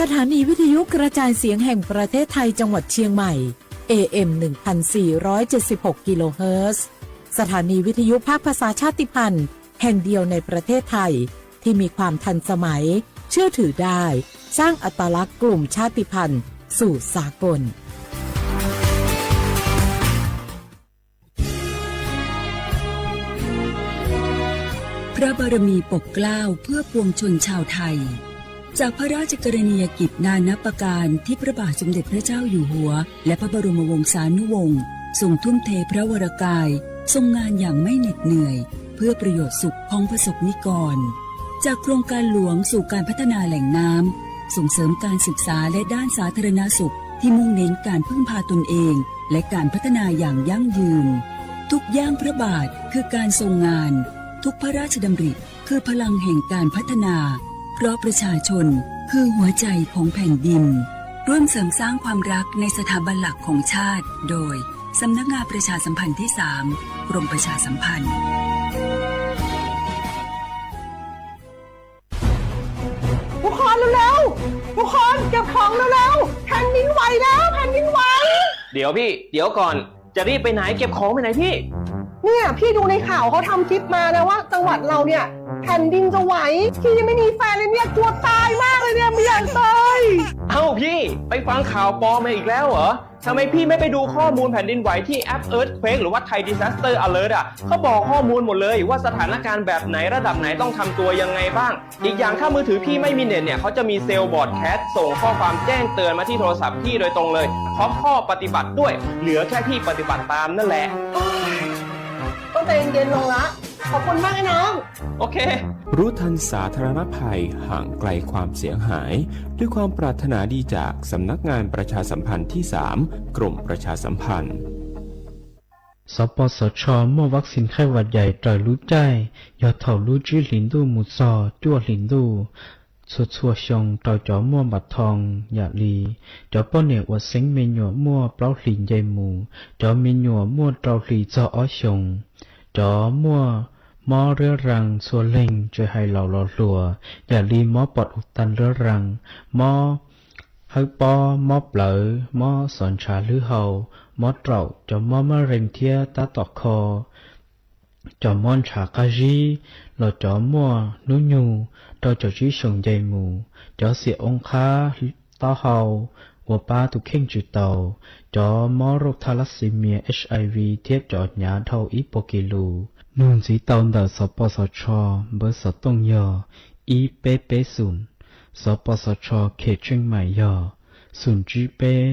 สถานีวิทยุกระจายเสียงแห่งประเทศไทยจังหวัดเชียงใหม่ เอ เอ็ม หนึ่งพันสี่ร้อยเจ็ดสิบหก กิโลเฮิรตซ์ สถานีวิทยุภาคภาษาชาติพันธุ์แห่งเดียวในประเทศไทย ที่มีความทันสมัย เชื่อถือได้ สร้างอัตลักษณ์กลุ่มชาติพันธุ์สู่สากล พระบารมีปกเกล้าเพื่อปวงชนชาวไทย จากพระราชกรณียกิจนานับประการที่พระบาทสมเด็จพระเจ้าอยู่หัว และพระบรมวงศานุวงศ์ทรงทุ่มเทพระวรกาย ทรงงานอย่างไม่เหน็ดเหนื่อย เพื่อประโยชน์สุขของประสบนิกร จากโครงการหลวงสู่การพัฒนาแหล่งน้ำ ส่งเสริมการศึกษาและด้านสาธารณสุขที่มุ่งเน้นการพึ่งพาตนเอง และการพัฒนาอย่างยั่งยืน ทุกย่างพระบาทคือการทรงงาน ทุกพระราชดำริคือพลังแห่งการพัฒนา เพราะประชาชนคือหัวใจของแผ่นดิน ร่วมเสริมสร้างความรักในสถาบันหลักของชาติ โดย สำนักงานประชาสัมพันธ์ที่สาม กรมประชาสัมพันธ์ ทุกคนเร็วๆ ทุกคนเก็บของเร็วๆ แผ่นดินไหวแล้ว แผ่นดินไหว เดี๋ยวพี่ เดี๋ยวก่อน จะรีบไปไหน เก็บของไปไหนพี่ เนี่ยพี่ดูในข่าวเขาทำคลิปมานะว่าจังหวัดเราเนี่ยแผ่นดินจะไหว พี่ยังไม่มีแฟนเลยเนี่ยกลัวตายมากเลยเนี่ยไม่อยากตาย เอ้าพี่ ไปฟังข่าวปลอมมาอีกแล้วเหรอ ทำไมพี่ไม่ไปดูข้อมูลแผ่นดินไหวที่แอป Earthquake หรือว่า Thai Disaster Alert อ่ะ เขาบอกข้อมูลหมดเลยว่าสถานการณ์แบบไหนระดับไหนต้องทำตัวยังไงบ้าง อีกอย่างถ้ามือถือพี่ไม่มีเน็ตเนี่ย เขาจะมีเซลล์บรอดแคสต์ส่งข้อความแจ้งเตือนมาที่โทรศัพท์พี่โดยตรงเลย พร้อมข้อปฏิบัติด้วย เหลือแค่พี่ปฏิบัติตามนั่นแหละ ก็ใจเย็นลงละ ขอบคุณมากนะน้อง โอเค รู้ทันสาธารณภัย ห่างไกลความเสียหาย ด้วยความปรารถนาดีจากสำนักงานประชาสัมพันธ์ที่สาม กรมประชาสัมพันธ์ สปสช muaj vaccine khaib vas cais raws lub caij yog thaum lub tsib hlis ntuj mus txog cuaj hlis ntuj txhua txhua xyoo rau cov muaj npam thoo yam li cov poj niam uas xeeb me nyuam muaj plaub hlis nce mus, cov me nyuam muaj rau hlis txog ob xyoos, cov muaj mob riab raa txhua leeg tsis hais laus los hluas yam li mob pom u tas riab raa, mob hawb pob, mob plawv, mob xov ntshav hlwb hau, mob raum, cov mob mab rees thiab tab tom kho, cov mob ntshav qab zib, los cov muaj hnub nyoog rau caum tsib xyoos nce mus, cov xiam oo qhab taub hau uas pab tus kheej tsis tau, cov mob rauj thalassemia, HIV thiab cov hnyav dhau ib puas kis lus. Nug ntxiv tau ntawm xov pos xov tsho npawb xov tooj yog ib peb peb xoom, xov pos xov tsho khev tseej maim yog xoom tsib peb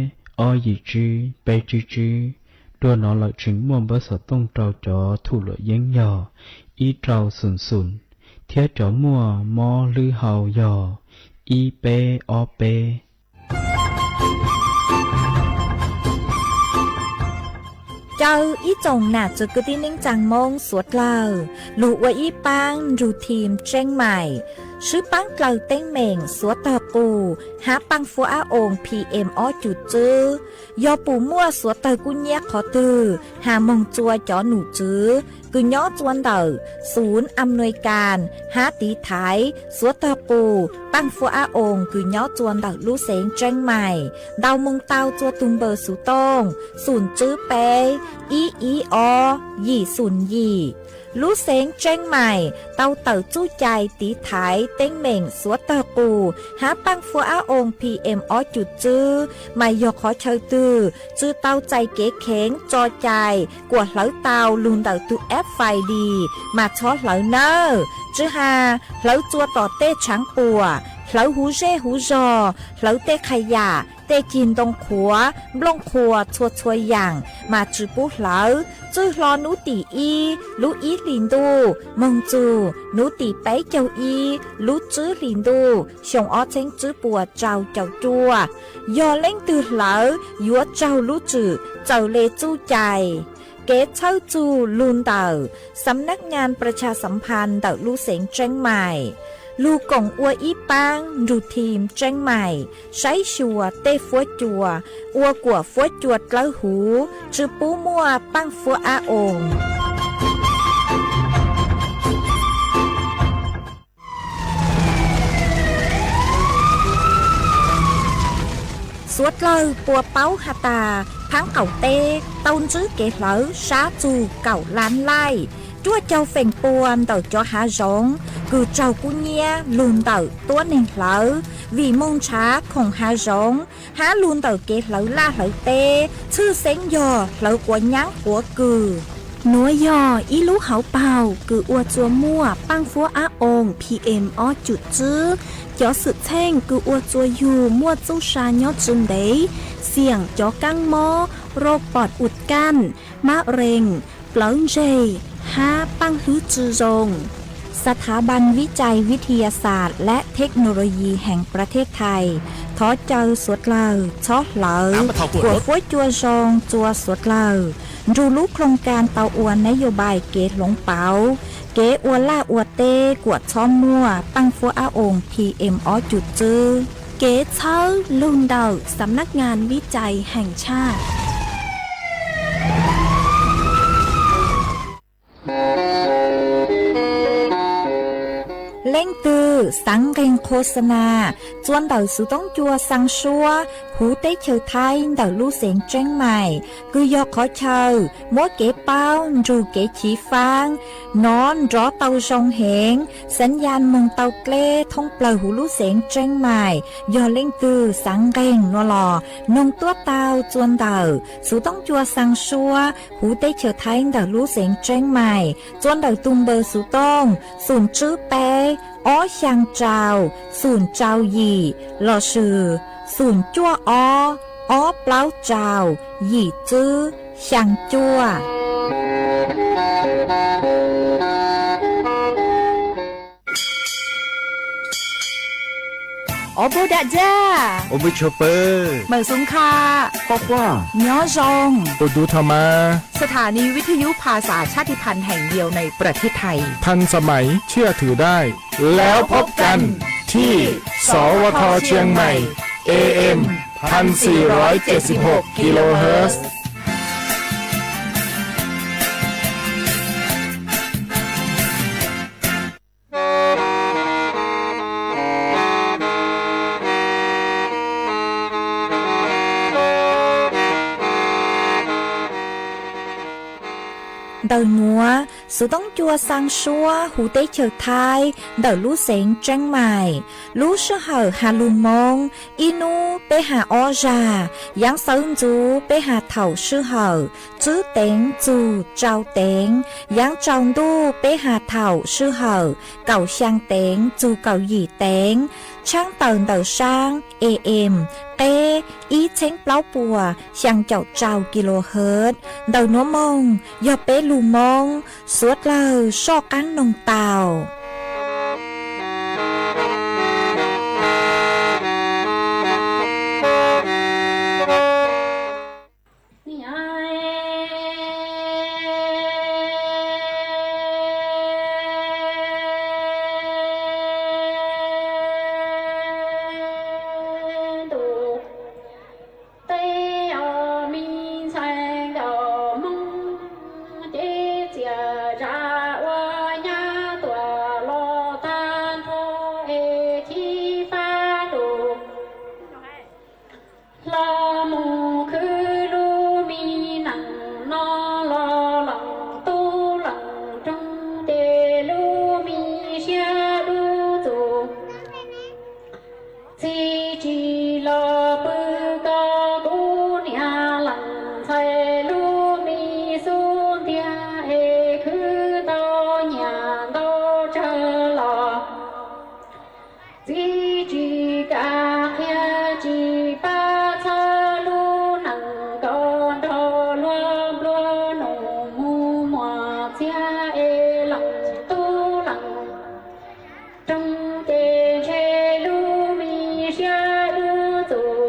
ob yim tsib peb tsib tsib. Dua no lawm tseem muaj npawb xov tooj rau cov thum luam yeeb yog ib rau xoom xoom, thiab cov muaj mob hlwb hau yog ib peb ob peb. Caw ib tsoom nam txiv kwv tij neej tsaa Moob suav dlawg lug ua ib paab nrug thim tseeb maim, swb paab dlawg teeb meem suav tawg qus hab paaj fuab ab oo PM ob cum tswb. Yog pum muaj suav tawg kub nyab qhov twg has moog tsua cov num tswv kws nyob tsua ntawm xum am nuis kas hab tiv thaiv suav tawg qus paaj fuab ab oo kws nyob tsua ntawm lub xeev tseeb maim, ntau moog tau tsua tug npawb xuv tooj xoom tswb peb ib ib ob yim xoom yim. Lub xeev tseeb maim tau tawm txuj cai tiv thaiv teeb meem suav tawg qus hab paaj fuab ab oo PM ob cum tswb, mas yog qhov chaw twg tsi tau txais kev kheev tso cai kuas hlawv tau lug ntawm tug app Find My mas txhob hlawv nawb. Tsi has hlawv tsua tom tej tshaav puam, hlawv huv zej huv zog, hlawv tej qha yam, tej cig ntoo qhuav, nplooj qhuas txhua txhua yaam mas tsi pub hlawv. Txwj hlo nub tim ib lub ib hlis ntuj moog txug nub tim peb caug ib lub tswb hlis ntuj xyoo ob txheeb tswb puas rau caum cuaj. Yog leej twg hlawv yuav raug lub tswm txawm le txuj cai. Kev txhawb txug lug ntawm Xam Nab Nyas Pras Tshas Xam Phas ntawm lub xeev Tseeb Maim, lug koom ua ib paab nrug thim Tseeb Maim saib xyuas tej fuab cua ua kuam fuab cua dlawb huv tsi pub muaj paaj fuab ab oo. Suav dlawg puas paub has tas, phaab qaum teb tau ntsib kev hlawv sab txug kaum lab laij, ruaj caug feem pua ntawm cov hav zoov kws raug kub nyiab lug ntawm tuab neeg hlawv, vim moog nrhav khoom hav zoov hab lug ntawm kev hlawv laj hlawv teb, tshwj xeeb yog hlawv quav nyaab quav kws. Nuav yog ib lub hauv paug kws ua tsua muaj paaj fuab ab oos P M ob cum tswb. Cov xwm txheej kws ua tsua yug muaj txuj sa nyob tsi ntev, xiam cov kaab mob, rau pom ua kaj, mab rees, plawv ntseg, hab paaj hlwb tsi zoo. สถาบันวิจัยวิทยาศาสตร์และเทคโนโลยีแห่งประเทศไทย thov caw suav dlawg txhob hlawv, kuas fuab cua zoo tsua suav dlawg. Nrug lub โครงการ tau ua nab yos npais kev hloov pauv, kev ua laj ua teb kuas txhob muaj paaj fuab ab oos P M ob cum tswb. Kev txhawb lug ntawm สำนักงานวิจัยแห่งชาติ. Leej twg xaav nqeeg โฆษณา tsua ntawm xuv toob cua xaa suab huv teb chaws Thaib ntawm lub xeev Tseeb Mais, kws yog qhov chaw muab kev paub nrug kev chiv faab nov nrov tau zoo heev, xaav yaj moog tau dleb thoob plawg huv lub xeev Tseeb Mais. Yog leej twg xaav nqeeg nuav los noog tuab tau tsua ntawm xuv toob cua xaa suab huv teb chaws Thaib ntawm lub xeev Tseeb Mais, tsua ntawm tug npawb xuv tooj xoom tswb peb ob xyaa rau xoom rau yim lossis xoom cuaj ob ob plaub rau yim tswb xyaa cuaj. Ua npuj dam ja, ua npuj tshua pawg, meem xoo kha, quaj quaj, nyob zoo, ua ntuj thoj mas. สถานีวิทยุภาษาชาติพันธุ์แห่งเดียวในประเทศไทย ทันสมัย เชื่อถือได้ แล้วพบกันที่ สวท เชียงใหม่ A M พันสี่ร้อยเจ็ดสิบหก กิโลเฮิรตซ์ Ntawm nuav, xuv toob cua xaa suab huv teb chaws Thaib ntawm lub xeev Tseeb Mais. Lub sij hawm has lug Moob, ib nub peb has ob zag, yaav sawv ntxuv peb has thaum sij hawm tswb teev txug rau teev, yaav tsaus ntuj peb has thaum sij hawm kaum xyaa teev txug kaum yim teev. Tshaab tawm ntawm saab A M qeb ib txheeb plaub puas xyaa caum rau kilohertz. Ntawm nuav moog yog peb lug Moob, suav dlawg soj qaab noog tau. Tej o mi ntxhais nkauj Moob, ces txias zam ua nyab tuam los tag nrho es chib fab lug hlo mus khwv lub mi nees no los lees tub lees roog ces lub mi siab dub txuj. Txiv tsis los pw koj kuv niam lees ntxhais lub mi xub ntiag es khwv tau nyiam ntau tsawg los txiv tsis kam qhia tsis pab txhawb lub nees nkaum nrog luag nplua nuj mus muag txiag es lees tub lees roog ces ntshe lub mi siab dub txuj.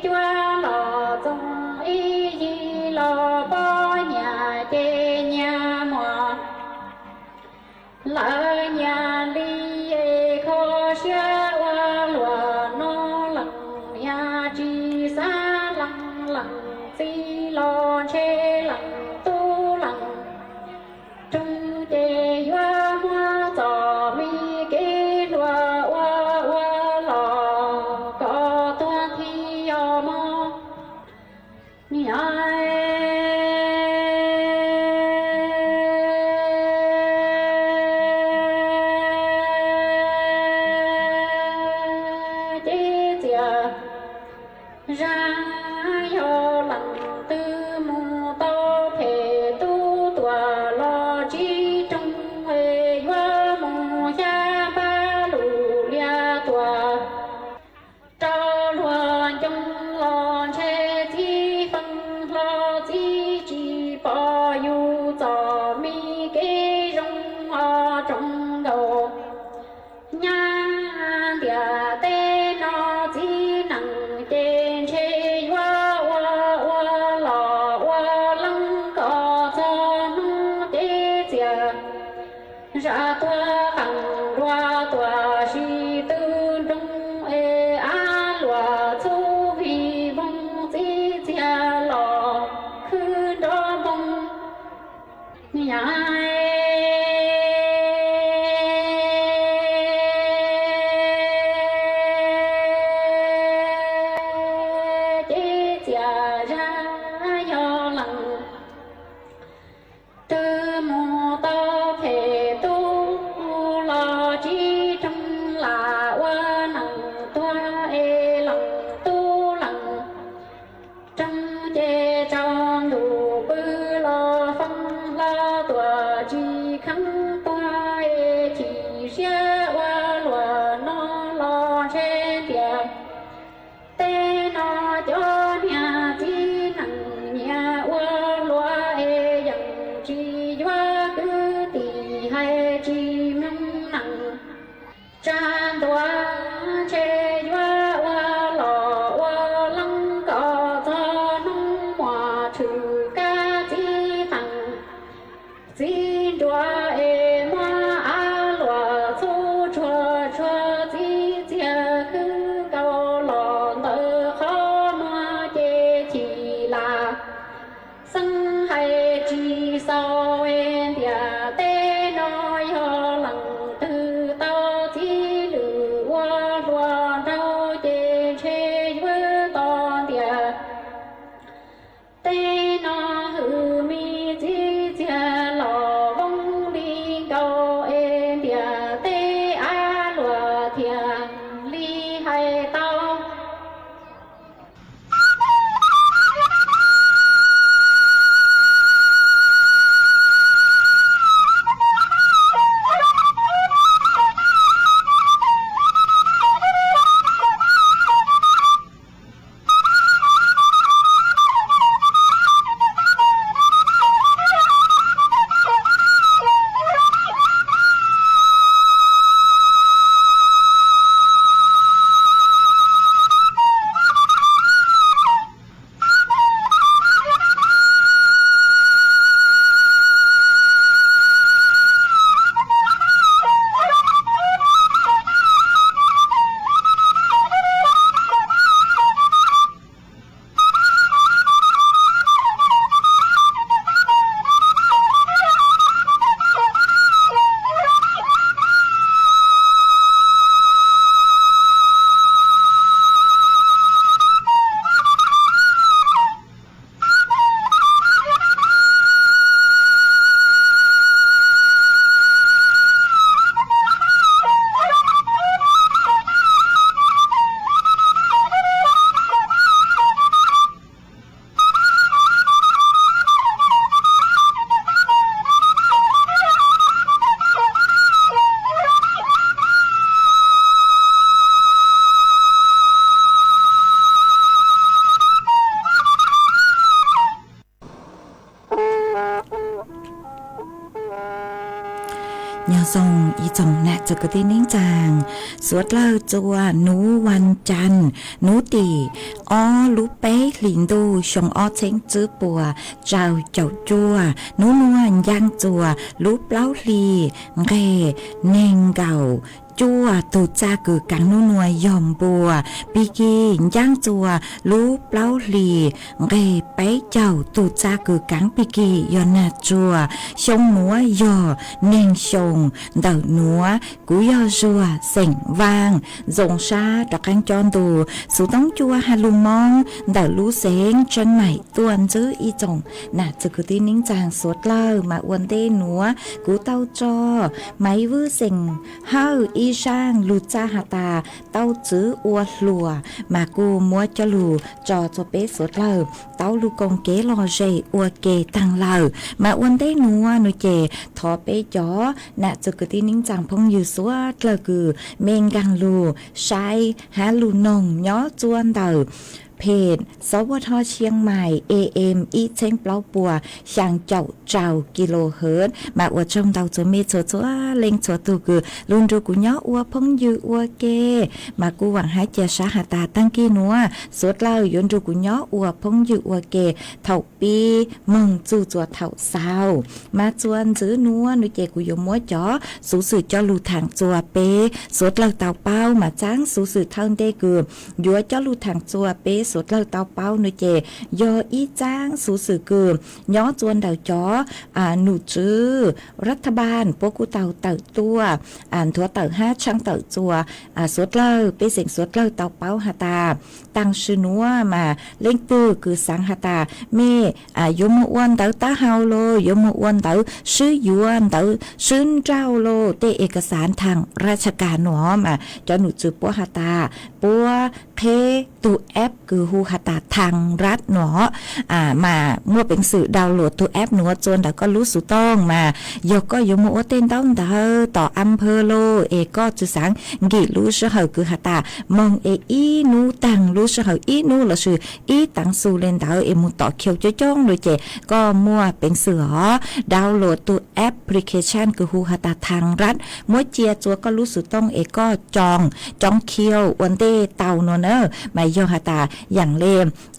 cuab los txoov ib yig los poj niam ces nyias muam lawv nyias li es kho siab ua luam no lees niam tsis xav lees lees txiv los ntshe lees tub lees roog ces yuav muab txom me kev hluas ua ua los kom tuag thiab os mog. Niam, ces txias Zab yog leej twg mus tau phem tub tuam los tsis roog es yuav mus xyab npab lus liab tuam rau luag coob los ntshe txiv feeb hlo txiv tsis pom yus txom me kev zoo os tsoom nkaus. Nyab ntiaj teb no txiv neej ces ntshe yuav ua ua los ua leej kom txog hnub ces txias Zab tuag qees dua tuam sis tw nroog es ab luam txhub vig voog txiv txiag los khwb nrov npoo. Niam, ces txias Zab yog leej twg mus tau phem tub los tsis roog lam ua neej tuag es leej tub leej roog ces tsaus ntuj pw los foob hlo tuam Ib tsoom nam txiv kwv tij neej tsaa, suav dlawg txua nuav vas caas, nuav tim ob lub peb hlis ntuj xyoo ob txheeb tswb puas rau caum cuaj, nuav nuav ncaaj txua lub plaub hlis nqeg neeg nkaum cuaj tug txaj kws kaav nuav nuav yog npua, pig kig ncaaj txua lub plaub hlis nqeg peb caug tug txaj kws kaav pig kig yog nag tsuag, xyoo nuav yog neeg xyoo ntawm nuav. Kuv yog Zuag xeem Vaaj, zoo sab rov qaab cob ntu xuv toob cua has lug Moob ntawm lub xeev Tseeb Maim tuaj ntsib ib tsoom nam txiv kwv tij neej tsaa suav dlawg. Mas ua ntej nuav kuv tau tso Maiv Vwj xeem Hawj ib zaaj lug txaj has tas tau txwv ua hluas, mas kuj muab coj lug tso txug peb suav dlawg tau lug koom kev lom zem ua ke taag lawm. Mas ua ntej nuav nuav ces thov peb cov nam txiv kwv tij neej tsaa phooj ywg suav dlawg kws mej nkaag lug saib hab lug noog nyob txua ntawm peg sov vaj thoj Tshiab Mais A M ib txheeb plaub puas xyaa caum rau kilohertz. Mas ua tsaug ntau txug mej txhua txhua leej txhua tug kws lug nrug kuv nyob ua phooj ywg ua ke. Mas kuv vaam hab ca sab has tas taag kig nuav suav dlawg yuav nrug kuv nyob ua phooj ywg ua ke thaum pib moog txug txua thaum xaus. Mas txua ntxiv nuav nuav ces kuv yuav muab cov xuv xwm coj lug thaam txua peb suav dlawg tau paub. Mas txaab xuv xwm thawj ntej kws yuav coj lug thaam txua peb suav dlawg tau paub nuav ces yog ib txaab xuv xwm kws nyob txua ntawm cov num tswv รัฐบาล puab kuj tau tawm tuaj nthuav tawm hab tshaaj tawm txua suav dlawg, pej xeem suav dlawg tau paub has tas taag sim nuav mas leej twg kws xaav has tas mej yuav moog ua ntawv taub hau los yuav moog ua ntawv swb yuav ntawv swb nrauj los tej eka xaav thaam raj tsa kas nuav mas cov num tswv puab has tas puab qheb tug app kws hu has tas thaam raj nuav. Mas muaj peev xwm download tug app nuav txua ntawm koj lub xuv tooj mas yog koj yuav moog ua tej ntaub ntawv tom a pha los es koj tsi xaav nkim lub sij hawm kws has tas moog es ib nub taag lub sij hawm ib nub lossis ib taav xu le ntawd es moog tom khiu coob coob lug ces koj muaj peev xwm os download tug application kws hu has tas thaam raj muab cia txua koj lub xuv tooj es koj coo, coob khiu ua ntej tau nuav na. Mas yog has tas yaam le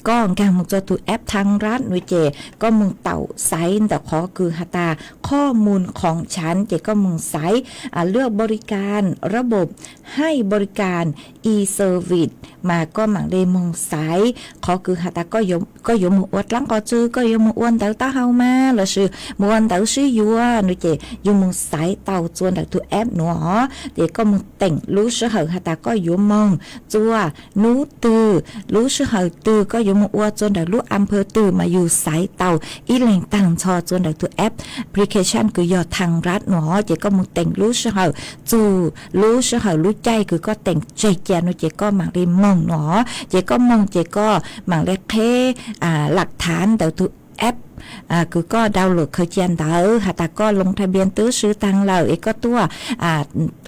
koj nkaag moog txua tug app thaam raj nuav ces koj moog taum xaiv ntawm qhov kws has tas ข้อมูลของฉัน ces koj moog xaiv เลือกบริการระบบให้บริการ e-service mas koj maam le moog xaiv qhov kws has tas koj yuav moog ua dlaab qhov txwg, koj yuav moog ua ntawv taub hau mas lossis moog ua ntawv swb yuav nuav ces yug moog xaiv tau txua ntawm tug app nuav os. Ces koj moog teem lub sij hawm has tas koj yuav moog txua nub twg, lub sij hawm twg, koj yuav moog ua txua ntawm lub a pha twg mas yug xaiv tau ib leeg taag nrho txua ntawm tug app application kws yog thaam raj nuav os. Ces koj moog teem lub sij hawm txug lub sij hawm lub caij kws koj teem tseg cia nuav ces koj maam le moog nuav os. Ces koj moog ces koj maam le qheb lam thav ntawm tug app kws koj download khaws cia ntawd has tas koj loo tha npias twb swb taag lawm es koj tuaj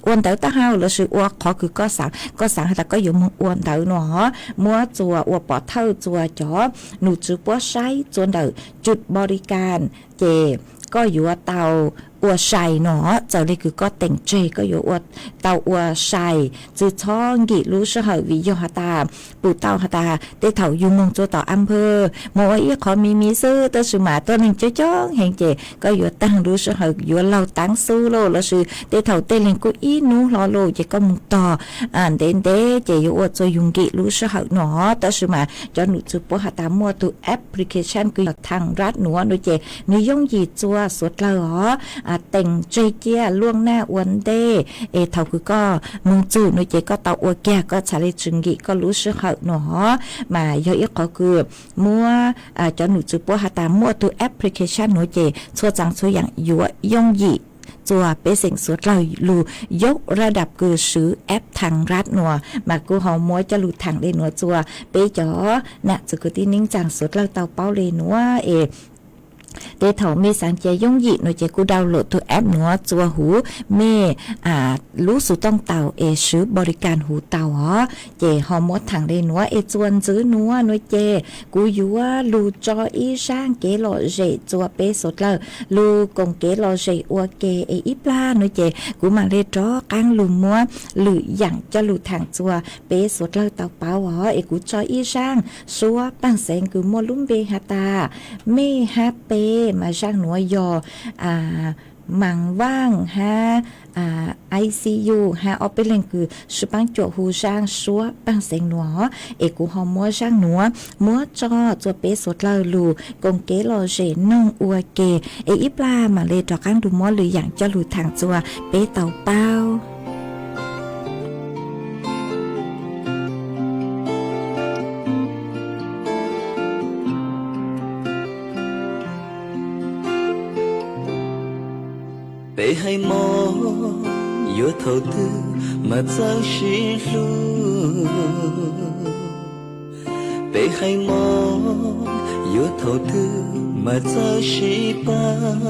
ua ntawv taub hau lossis ua qhov kws koj xaav, koj xaav has tas koj yuav moog ua ntawv nuav os. Muab txua ua pov thawj txua cov num tswv puab saib txua ntawm จุดบริการ ces koj yuav tau ua sai nuav os. Txawm le kws koj teem tseg koj yuav tau ua sai, tsi txhob nkim lub sij hawm vim yog has tas pum tau has tas tej thaum yug moog txua tom a pha moog ua ib qhov me me xwb tab sis mas tuab neeg coob coob heev ces koj yuav taag lub sij hawm yuav laug taav xu lauj lossis tej thaum tej leeg kuj ib nub hlo lauj ces koj moog tog ntev ntev ces yuav ua txua yug nkim lub sij hawm nuav os. Tab sis mas cov num tswv puab has tas muaj tug application kws yog thaam raj nuav nuav ces nwg yooj yim txua suav dlawg os. Teem tseg cia luaj naj ua ntej es thaum kws koj moog txug nuav ces koj tau ua kag koj txhad le tsi nkim koj lub sij hawm nuav os. Mas yog ib qhov kws muab cov num tswv puab has tas muaj tug application nuav ces txhua tsaam txhua yaam yuav yooj yim txua pej xeem suav dlawg lug yog rab dam kws swv app thaam raj nuav. Mas kuv ho muab coj lug thaam le nuav txua peb cov nam txiv kwv tij neej tsaa suav dlawg tau paub le nuav es Ces thaum mej xaav ca yooj yim nuav ces kuv download tug app nuav txua huv mej lub xuv tooj tau es swv body cam huv tau os. Ces ho muab thaam le nuav es txua ntxiv nuav nuav ces kuv yuav lug tso ib zaaj kev lom zem txua peb suav dlawg lug koom kev lom zem ua ke es ib plag nuav ces kuv mam le rov qaab lug muab lwm yaam coj lug thaam txua peb suav dlawg tau paub os. Es kuv tso ib zaaj suab paaj xeev kws muaj lub npe has tas mej hab pe mas zaaj nuav yog Maas Vaaj hab I C U hab ob peb leeg kws sib paab cuam hu zaaj suab paaj xeev nuav es kuv ho muab zaaj nuav muab tso txua peb suav dlawg lug koom kev lom zem noog ua ke es ib plag mam le rov qaab lug muab lwm yaam coj lug thaam txua peb tau paub. Peb hais mob yuav thaum twg mas txawj sib hlub? Peb hais mob yuav thaum twg mas txawj sib pab?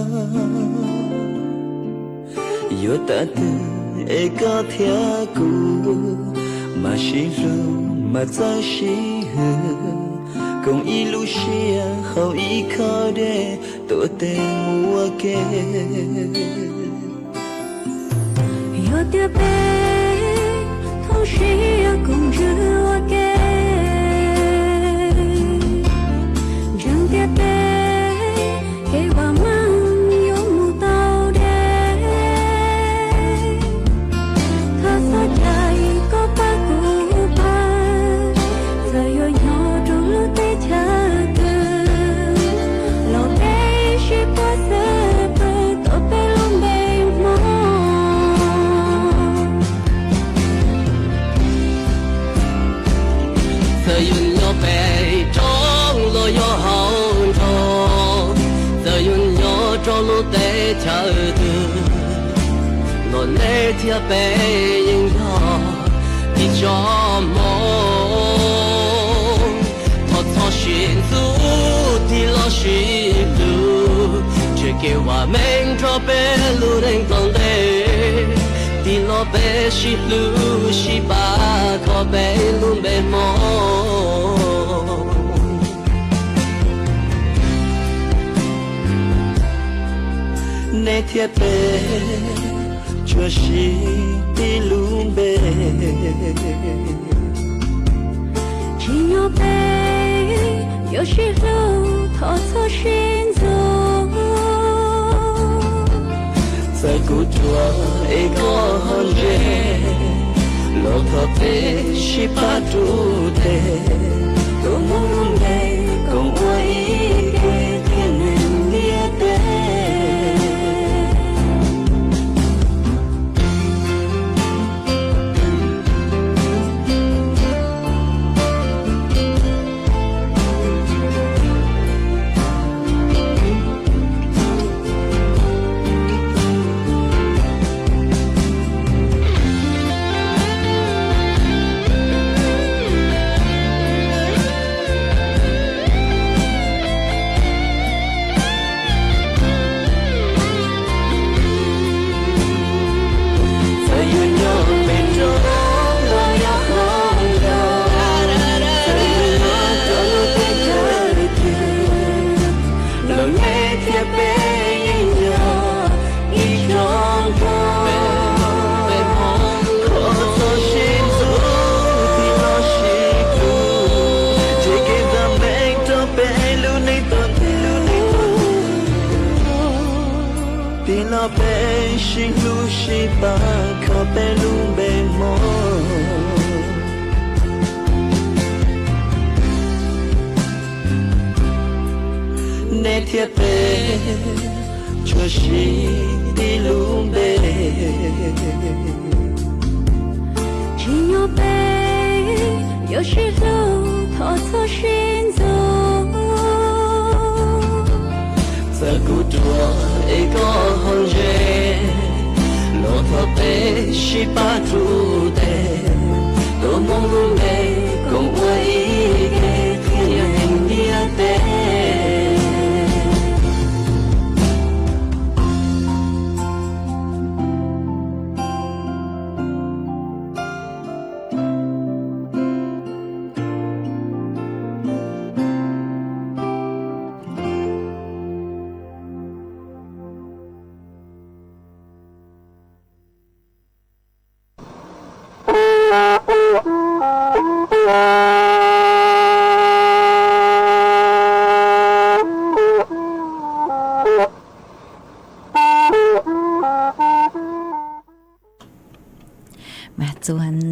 Yuav tas twg es koj thiab kuv mas sib hlub mas txawj sib hwm, koom ib lub siab hauv ib khob dej tuav tes mus ua ke. Yog tias peb thooj siab koom ntsws ua ke, ntseeg tias peb kev vam meej yuav mus tau deb. Thov txhob cais koj pab kuv pab, txawm yuav nyob rau lub teb chaws twg los peb sib pab xwb pwg tau peb lub npe Hmoob. Txawm yus nyob pem roob los yog hauv nroog, txawm yus nyob rau lub teb chaws twg los nej thiab peb yeej yog ib tsoom Hmoob. Thov txhob sib ntxub tig los sib hlub, tseg kev vam meej rau peb lub neej tom ntej. Tig los peb sib hlub sib pab kho peb lub npe Hmoob. Nej thiab peb tsuas sib tib lub npe, tsim nyog peb yuav sib hlub thov txhob sib ntxub. Txawm kuv ruam es koj ho ntse, los thov peb sib pab rub tes, tuav Hmoob lub npe koom ua ib ke thiab neeg ntiaj teb. Txawm yus nyob pem roob los yog hauv nroog, txawm yus nyob rau lub teb chaws twg los nej thiab peb yeej yog ib tsoom Hmoob. Thov txhob sib ntxub tig los sib hlub, tseg kev vam meej rau peb lub neej tom ntej. Tig los peb sib hlub sib pab kho peb lub npe Hmoob. Nej thiab peb tsuas sib tib lub npe, tsim nyog peb yuav sib hlub thov txhob sib ntxub. Txawm kuv ruam es koj ho ntse, los thov peb sib pab rub tes, tuav Hmoob lub npe koom ua ib ke thiab neeg ntiaj teb.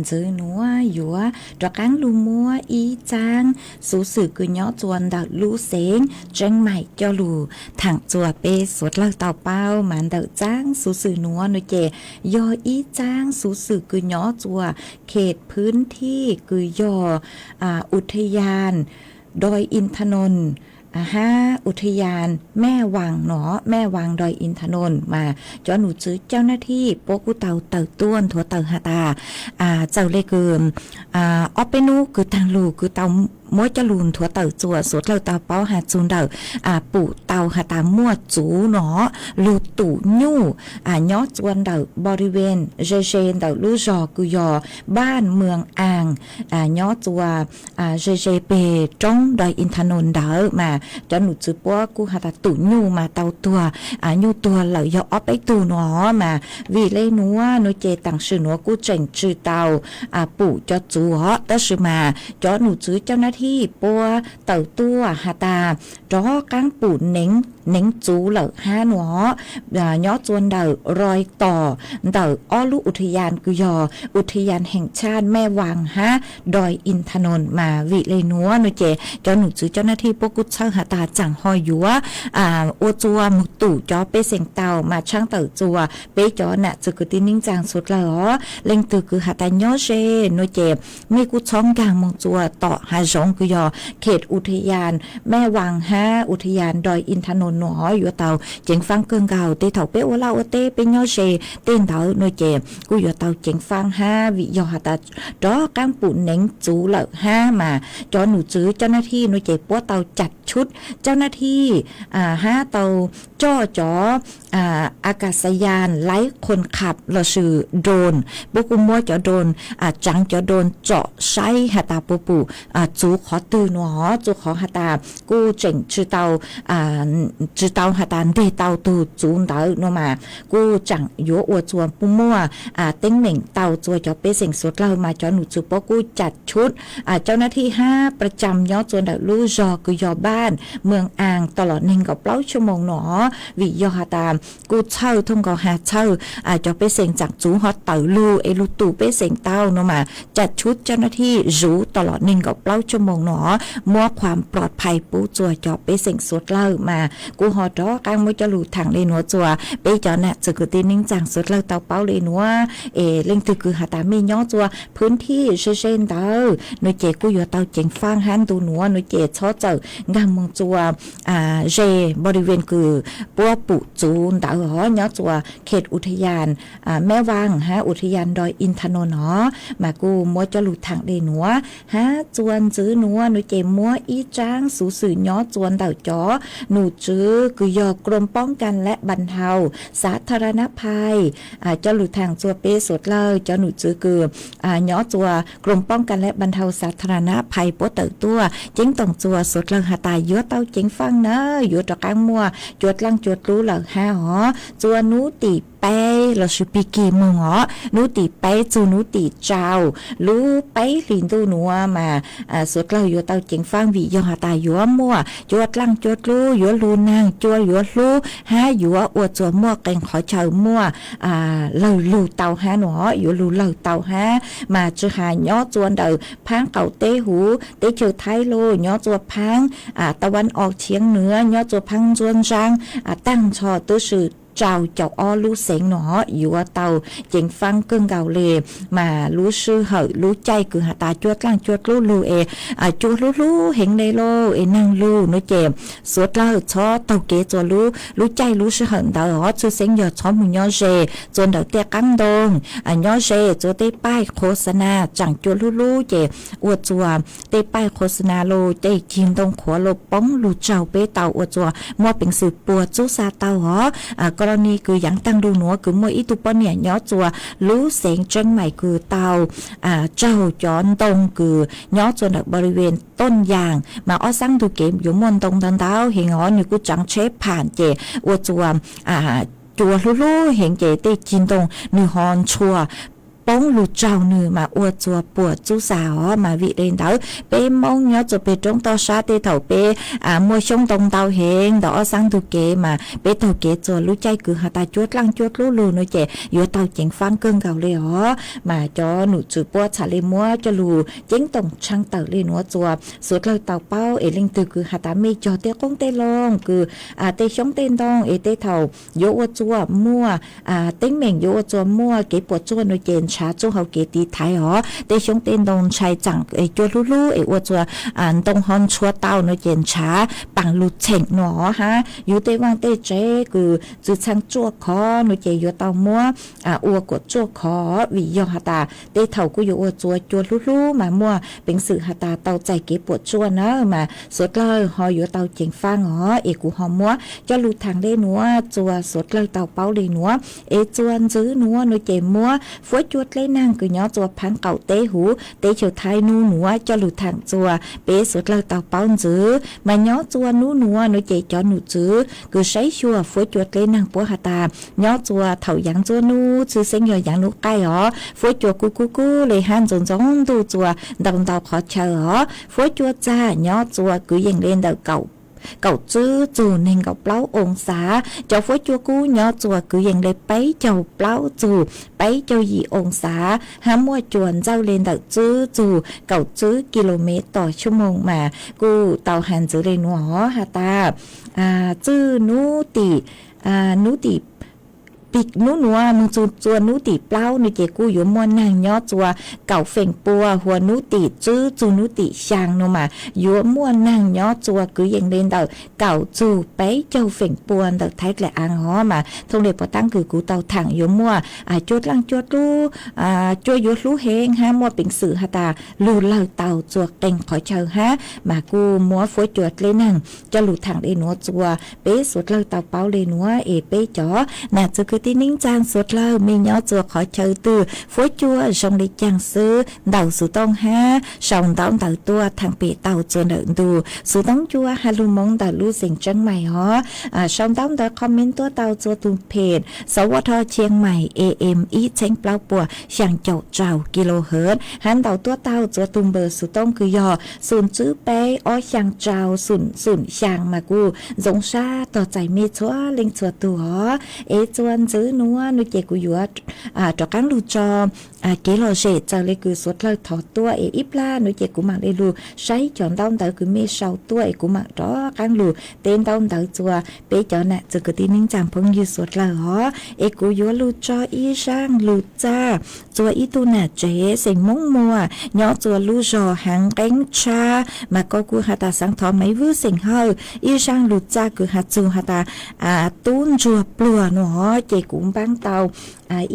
ntxwv nuav yuav rov qaab lug muab ib tsaab xuv xwm kws nyob tsua ntawm lub xeev Tseeb Maim coj lug thaam tsua peb suav dlawg tau paub. Mas ntawm tsaab xuv xwm nuav nua ces yog ib tsaab xuv xwm kws nyob tsua khev pwm thij kws yog อุทยาน Doi Inthanon hab อุทยาน Mae Vaas nua, Mae Vaas Doi Inthanon. Mas cov num tswv caj nab thij puab kuj tau tawm tuaj nthuav tawm has tas, txawm le kws ob peb nub kws taag lug kws tau muab coj lug nthuav tawm tsua suav dlawg tau paub has txug ntawm pum tau has tas muaj txuv nua, lug tum nyuj nyob tsua ntawm บริเวณ ze ze ntawm lub zog kws yog บ้านเมืองอ่าง nyob tsua ze ze peg roob Doi Inthanon ntawd. Mas cov num tswv puab kuj has tas tum nyuj mas tau tuag, nyuj tuag lawm yog ob peb tug nua. Mas vim le nuav nua ces taam sim nuav kuj tseem tsi tau pum cov txuv os, tab sis mas cov num tswv caj nab thij puab tawm tuaj has tas rov qaab pum neev txuv lawm hab nua, nyob tsua ntawm roi tom ntawm ob lub อุทยาน kws yog อุทยานแห่งชาติแม่วาง hab Doi Inthanon. Mas vim le nuav nua ces cov num tswv caj nab thij puab kuj txhawj has tas tsaam ho yuav ua tsua moog tum cov pej xeem tau. Mas tshaab tawm tsua peb cov nam txwv kwv tij neej tsaa suav dlawg os, leej twg kws has tas nyob ze nua ces mej kuj txhob nkaag moog tsua tom hav zoov kws yog khev อุทยาน Mae Vaas hab อุทยาน Doi Inthanon nua, yuav tau ceev faab kawg nkaus. Tej thaum peb ua laj ua teb peb nyob ze tej ntawd nua ces kuj yuav tau ceev faab hab vim yog has tas rov qaab pum neev txuv lawm hab. Mas cov num tswv caj nab thij nua ces puab tau cam tshub caj nab thij hab tau coj cov อากาศยานไร้คนขับ lossis drone, puab kuj muab cov drone tsaav cov drone tsom saib has tas puab pum txuv qhov twg nua, txuv qhov has tas kuj tseem tsi tau has tas nteg tau tug txuv ntawd nua mas kuj tsaam yuav ua tsua puab muaj teeb meem tau tsua cov pej xeem suav dlawg. Mas cov num tswv puab kuj cam tshub caj nab thij hab ประจำ nyob tsua ntawm lub zog kws yog บ้านเมืองอ่าง tau los neeg nkaum plaub xuab moos nua, vim yog has tas kuj txhawj thooj nkaus has txhawj cov pej xeem tsaam txuv ho tawm lug es lug tum pej xeem tau nua mas cam tshub caj nab thij zuv tau los neeg nkaum plaub xuab moos nua, muab ความปลอดภัย pub tsua cov pej xeem suav dlawg. Mas kuj ho rov qaab muab coj lug thaam le nuav tsua peb cov nam txwv kwv tij neej tsaa suav dlawg tau paub le nuav. Es leej twg kws has tas mej nyob tsua pwm thij ze ze ntawd nua ces kuj yuav tau ceev faab hab ntu nuav nua ces txhob txawm nkaag moog tsua ze บริเวณ kws puab pum txuv ntawd os, nyob tsua khev อุทยาน Mae Vaas hab อุทยาน Doi Inthanon no. Mas kuj muab coj lug thaam le nuav hab tsua ntxwv nuav nua ces muab ib tsaab xuv xwm nyob tsua ntawm cov num tswv kws yog กรมป้องกันและบรรเทาสาธารณภัย coj lug thaam tsua peb suav dlawg. Cov num tswv kws nyob tsua กรมป้องกันและบรรเทาสาธารณภัย puab tawm tuaj ceeb toom tsua suav dlawg has tas yuav tau ceev faaj nawb, yuav rov qaab muaj cua dlaaj cua dlub lawm hab os. Tsua nub tim peb lossis pig kig moog os, nub tim peb txug nub tim rau lub peb hlis ntuj nuav mas suav dlawg yuav tau ceev faaj vim yog has tas yuav muaj cua dlaaj cua dlub, yuav lug naag cua yuav hlub hab yuav ua tsua muaj qee qhov chaw muaj lawg lug tau hab nua, yuav lug lawg tau hab. Mas tsi has nyob tsua ntawm phaab qaum teb huv teb chaws Thaib los, nyob tsua phaab ตะวันออกเฉียงเหนือ, nyob tsua phaab ntsuab ntsaab, taag nrho tub si rau caum ob lub xeev nua yuav tau ceev faaj kawg nkaus le. Mas lub sij hawm lub caij kws has tas cua dlaaj cua dlub lug es cua hlub hlub heev le lauj es naag lug nua ces suav dlawg txhob taug kev tsua lub caij lub sij hawm ntawd os. Txhua xeeb yog txhob moog nyob ze tsua ntawm tej qaab ntoo, nyob ze tsua tej paij qhuav xa na tsaam cua hlub hlub ces ua tsua tej paij qhuav xa na los tej cig ntoo qhuav los poob lug tsaug peb tau ua tsua muaj peev xwm puag txub xa tau os. Ko lo ni kws yaav taag nrho nuav kws muaj ib tug poj niam nyob tsua lub xeev Tseeb Maim kws tau tsaug cov ntoo kws nyob tsua ntawm บริเวณต้นยาง mas ob sab ntug kev yuav muaj ntoo ntau ntau heev os, nwg kuj tsaav tsheb phaam ces ua tsua cua hlub hlub heev ces tej cig ntoo nwg ho ntshua poob lug tsaug nwg mas ua txuas puam txub xas os. Mas vim le ntawd peb Moob nyob txuas peg roob toj sab tej thaum peb muaj xyoob ntoo ntau heev ntawm ob xab ntug kev mas peb taug kev txuas lub caij kws has tas cuab dlaaj cuab dlub lug no ces yuav tau ceev faab kawg nkaus le os. Mas cov nom tswv puab txhaj le muab coj lug ceeb toom tshee tawm le nuav txuas suav dlawg tau paub es leej twg kws has tas mej cog tej qoob tej loo kws tej xyoob tej ntoo es tej thaum yuav ua txuas muaj teeb meem yuav ua txuas muaj kev puam tsuaj no ces ntshav txuj hau kev tiv thaiv os. Tej xyoob tej ntoo ntshai tsaam cuab hlub hlub es ua txuas ntoo ho ntshua tau no ces ntshav paam lug txheem no hab yug tej vaaj tej tsev kws txwv txheej tsuaj khov no ces yuav tau muab ua kuam tsuaj khov vim yog has tas tej thaum kuj yuav ua txuas cua hlub hlub mas muaj peev xwm has tas tau txais kev puam tsuaj na mas suav dlawg ho yuav tau ceev faab os. Es kuv ho muab coj lug thaam le nuav txuas suav dlawg tau paub le nuav es txuas ntxwv nuav no ces muab fuab cua dleb naag kws nyob txuas phaab qaum teb huv teb chaws Thaib nub nuav coj lug thaam txuas peb suav dlawg tau paub ntxwv. Mas nyob txuas nub nuav no ces cov nom tswv kws saib xyuas fuab cua dleb naag puab has tas nyob txuas thaum yaav ntxuab nub txhwj xeeb yog yaav nub qaij os fuab cua kub kub kub le hab ntxoov ntxoov ntuj txuas ntau ntau qhov chaw os. Fuab cua txag nyob txuas kwv yees le ntawm kaum tswb txug neeg nkaum plaub oo xav. Cov fuab cua kub nyob txuas kwv yees le peb caug plaub txug peb caug yim oo xav hab muaj cua ntxawj le ntawm tswb txug kaum tswb ki lo mev tom xuab moos mas kuj tau has ntxwv le nuav os has tas txwj nub tim nub tim pib nub nuav moog txug txuas nub tim plaub no ces kuj yuav muaj naag nyob txuas kaum feem pua, hua nub tim tswb txug nub tim xyaa no mas yuav muaj naag nyob txuas kwv yees le ntawm kaum txug peb caug feem pua ntawm Thaib dlaim aav os. Mas thooj le puav taab kws kuv tau thaam yuav muaj cua dlaaj cua dlub, cua yuav hlub heev hab muaj peev xwm has tas lug lawg tau txuas qee qhov chaw hab mas kuj muab fuab cua dleb naag coj lug thaam le nuav txuas peb suav dlawg tau paub le nuav es peb cov nam txiv kwv tij neej tsaa suav dlawg mej nyob txuas qhov chaw twg fuab cua zoo le caag xwb ntaus xuv tooj hab sau ntaub ntawv tuaj thaam pem tau txuas ntawm ntu xuv tooj cua has lug moov ntawm lub xeev Tseeb Mais os. Sau ntaub ntawv comment tuaj tau txuas tug phem Xov Vaj Thoj Chiang Mai A M ib txheeb plaub puas xyaa caum rau kilohertz hab ntaus tuaj tau txuas tug npawb xuv tooj kws yog xum tswb peb ob xyaa rau xum xum xyaa mas kuj zoo sab tog txais mej txhua leej txhua tug os. Es txuas ntxwv nuav no ces kuv yuav rov qaab lug tso kev lom zem txawm le kws suav dlawg thov tuaj es ib plag no ces kuv maam le lug saib cov ntaub ntawv kws mej sau tuaj es kuv maam rov qaab lug teb ntaub ntawv txuas peb cov nam txiv kwv tij neej tsaa phooj ywg suav dlawg os. Es kuv yuav lug tso ib zaaj lug txaj txuas ib tug nam tsev xeem Moob Muas nyob txuas lub zog Haav Nqeeb Tshab mas koj kuj has tas xaav thov Maiv Vwj xeem Hawj ib zaaj lug txaj kws has txug has tas tub ntsuag pluag no ces kuv npaab tau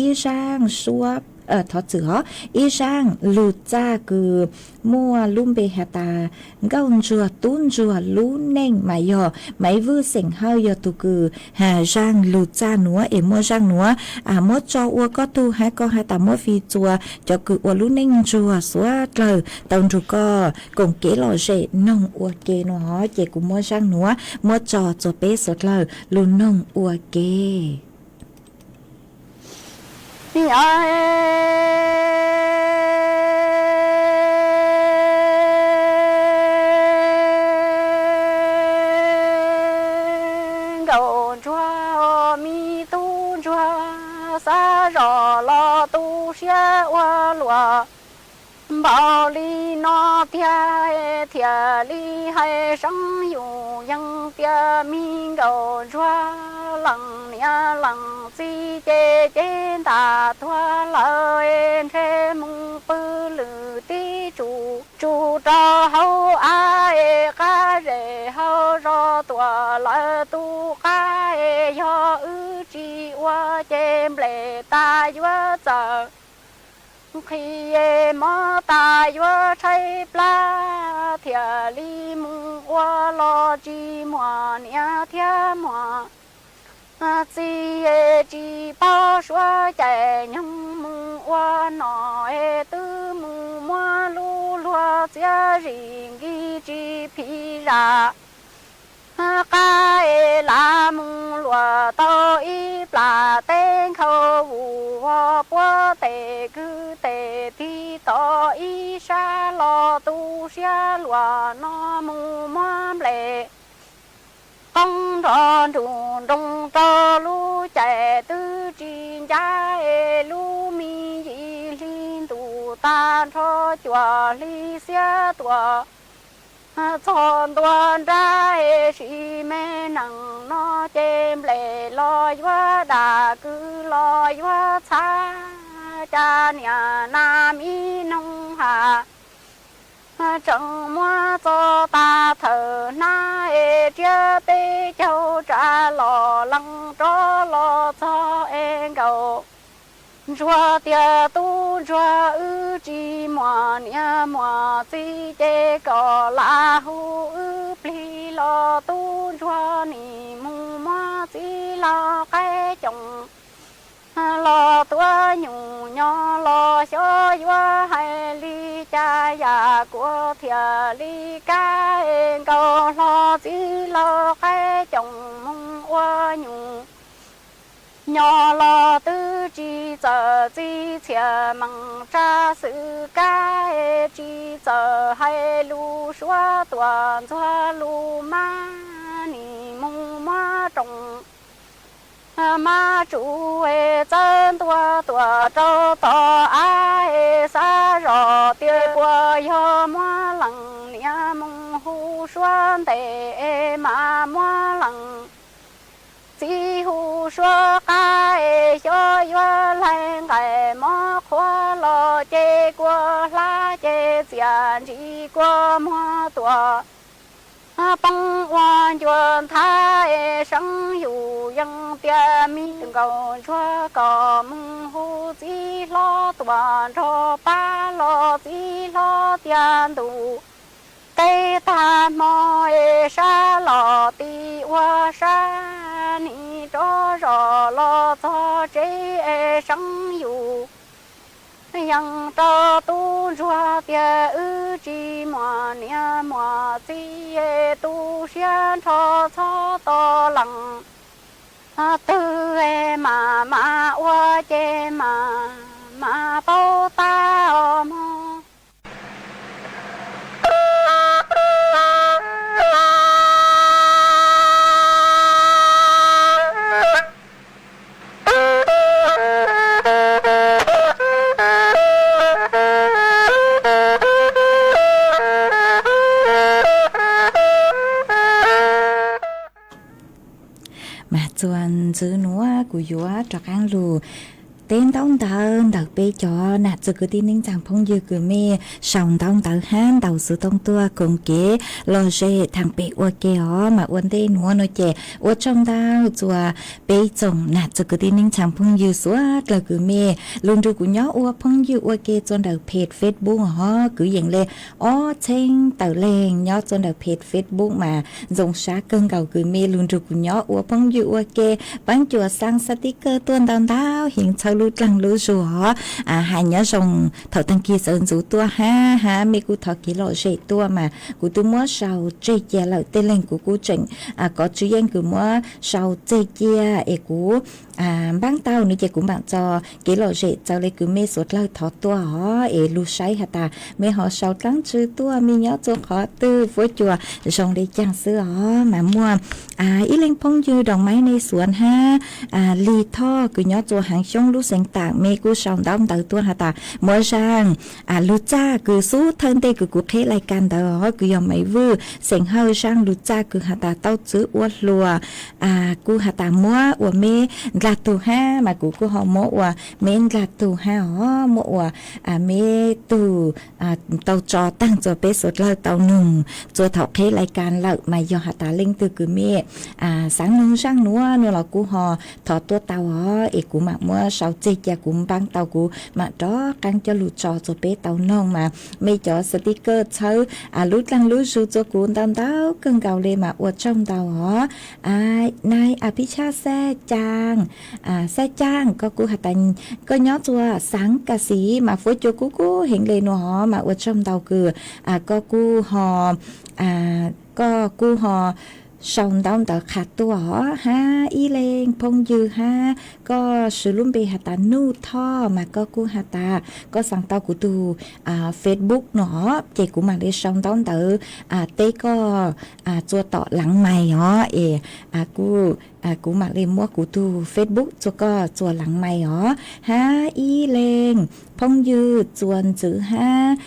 ib zaaj suab thov txwm os, ib zaaj lug txaj kws muaj lub npe has tas nkauj ntsuag tub ntsuag lub neej mas yog Maiv Vwj xeem Hawj yog tug kws has zaaj lug txaj nuav es muaj zaaj nuav muab tso ua koj tug hab koj has tas muab fi txuas cov kws ua lub neej ntsuag suav dlawg tau nrug koj koom kev lom zem noog ua ke no ces kuv muab zaaj nuav muab tso txuas peb suav dlawg lug noog ua ke. Nkauj ntsuag, me tub ntsuag, xav zoj los tu siab ua luaj npaum li no tiag, thiaj li hais seeb yus yees tias me nkauj ntsuag, leej niam leej txiv ces cev ntaj tuag lawm, ntshe mus pw lwm teb tsuj tsuj rau hauv av, qab zej hauv zos tuaj lawm tus qab, yog wb tsis ua ces nplej tas yuav txawm nqhis, mob tas yuav tshaib plab, thiaj li mus ua los tsis muaj niam thiab muaj txiv, tsis paub suav cai nyoog mus ua nom, twb mus muab lub luag txiaj zis nkig tsis phim zam. Qab es lav mus luam tau ib plam teb nkhaus vus vog puab tes kwv tes tig tom ib sab los tu siab luam no mus muab nplej qoob nrog nruj nroos rau lub caij twb tsis ncaj es lub me yim hli ntuj tag nrho cuaj hli xiab tuaj txog ntua nrab es sim me neej no ces nplej los yuav dam kwv los yuav txhav cas niam nas ib noog has tseem muab txo tas thawm hnab es riab peb caug tsa los lees rov los txog es nkaus ntsuag tias tub ntsuag wb tsis muaj niam muaj txiv ces kom lam hu wb plig los tub ntsuag nim mus muab txiv laug qaib coom los tuav nyuj nyo los xyov yuav hais li cas yam kuas thiaj li kab nkaus hlo txiv laug qaib coom mus ua nyuj nyo los twb tsis txawj txiv txhiaj meem tsa xwm kab tsis txawj hais lus suav tuaj ntxuag lus mab nim mus muab rooj mab tsuj es txawb ntua tuaj rau tog av es xav zoj tias puas yog muab leej niam mus hu suav ntes es mam muab leej txiv hu suav qab es xyov yuav laig nqaij mov qhuav los ces kua hlab ces txiaj ntsim kua muag tuaj poob ua ncua nthav es seeb yus yeej tias me nkaus ntsuag kom mus hu txiv hlob tuaj nrog pab los txiv hlob tias ntuj qe tag hmo es sab los ti ua sab nim rov zoj los txog tsev es seeb yus yeej rau tub ntsuag tias wb tsis muaj niam muaj txiv es tu siab nrho txhob tos leej twg es mam mam ua ces mam mam paub tab os mog. Mas txuas ntxiv nuav kuv yuav rov qaab lug teb ntaub ntawv ntawm peb cov nam txiv kwv tij neej tsaa phooj ywg kws mej sau ntaub ntawv hab ntaus xuv tooj tuaj koom kev lom zem thaam pem ua ke os. Mas ua ntej nuav no ces ua tsaug ntau txuas peb tsoom nam txiv kwv tij neej tsaa phooj ywg suav dlawg kws mej lug nrug kuv nyob ua phooj ywg ua ke txuas ntawm page Facebook os. Kwv yees le ob txheeb tawm leeg nyob txuas ntawm page Facebook mas ntxoov sab kawg nkaus kws mej lug nrug kuv nyob ua phooj ywg ua ke, paab cuam xaa xaa tib kawg tuaj ntau ntau heev txhawb lub dlaag lub zug os. Has nyob zoo thaum taag kig sawv ntxuv tuaj hab, hab mej kuj thov kev lom zem tuaj mas kuv twb muab sau tseg cia lawm, tej leeg kuv kuj tseem kov tswv yeej kws muab sau tseg cia es kuv npaab tau no ces kuv maam txo kev lom zem txawv le kws mej suav dlawg thov tuaj os. Es lug saib has tas mej ho sau dlaab tsi tuaj, mej nyob txuas qhov twg, fuab cua zoo le caag xwb os. Mas muaj ib leeg phooj ywg Doos Maib Neej Xuav hab Lig Thoj kws nyob txuas Haav Xyoob lub xeev Taam, mej kuj sau ntaub ntawv tuaj has tas muaj zaaj lug txaj kws xub thawj ntej kws kuv qheb lais kas ntawd os, kws yog Maiv Vwj xeem Hawj, zaaj lug txaj kws has tas tau txwv ua hluas, kuj has tas muab ua meb ndlag tug hab, mas kuv kuj ho muab ua meb ndlag tug hab os, muab ua meb tug tau tso taag txuas peb suav dlawg tau noog txuas thaum qheb lais kas lawm. Mas yog has tas leej twg kws mej xaav noog zaaj nuav nuav los kuj ho thov tuaj tau os, es kuv maam muab sau tseg cia kuv npaab tau kuv maam rov qaab coj lug tso txuas peb tau noog. Mas mej cov sticker txhawb lub dlaag lub zug txuas kuv ntau ntau kawg nkaus le mas ua tsaug ntau os. Nai Apishaj Xaj Caaj, Xaj Caaj, koj kuj has tas koj nyob txuas Xaav Kas Xis mas fuab cua kub kub heev le nuav os, mas ua tsaug ntau kws koj kuj ho, koj kuj ho sau ntaub ntawv qha tuaj os. Hab ib leeg phooj ywg hab, koj swv lub npe has tas Nuj Thoj mas koj kuj has tas koj xaa tau kuv tug Facebook no, ces kuv mam li sau ntaub ntawv teb koj txua tom laav mais os es kuv mam li muab kuv tug Facebook txua koj txua laav mais os. Hab ib leeg phooj ywg txuas ntxiv hab,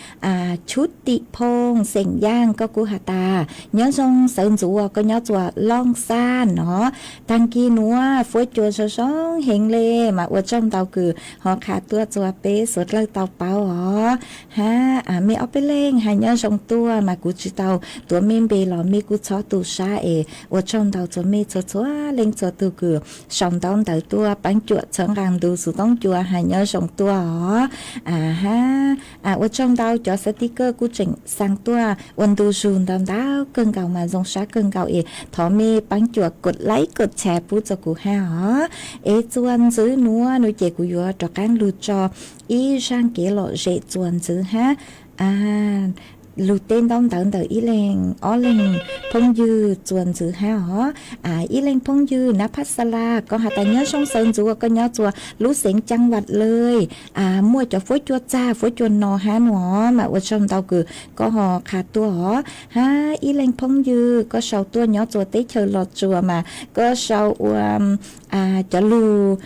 Tshub Tim Phooj xeem Yaaj, koj kuj has tas nyob zoo sawv ntxuv, koj nyob txuas Looj Xaj no. Taag kis nuav fuab cua zoo zoo heev le, mas ua tsaug ntau kws ho qha tuaj txua peb suav dlawg tau paub os. Hab mej ob peb leeg has nyob zoo tuaj mas kuv tsi tau tuav mej npe los mej kuj txhob tu sab es ua tsaug ntau txua mej txhua txhua leej txhua tug kws sau ntaub ntawv tuaj, paab cuam txhawb nqaa ntu xuv toob cua has nyob zoo tuaj os. Hab ua tsaug ntau cov xav tij kawj kuj tseem xaa tuaj ua ntu zug ntau ntau kawg nkaus mas zoo sab kawg nkaus es thov mej paab cuam kod laib kod tshare pub txua kuv hab os. Es txuas ntxiv nuav nua ces kuv yuav rov qaab lug tso ib zaaj kev lom zem txuas ntxiv hab lug teb ntaub ntawv ntawm ib leeg ob leeg phooj ywg txuas ntxiv hab os. Ib leeg phooj ywg Nab Phab Xa La, koj has tas nyob zoo sawv ntxuv, koj nyob txua lub xeev Caa Vam Lawj, muaj cov fuab cua txag fuab cua no hab nua, mas ua tsaug ntau kws koj ho qha tuaj os. Hab ib leeg phooj ywg koj sau tuaj nyob txua teb chaws Los Tsuas mas koj sau ua cov lug,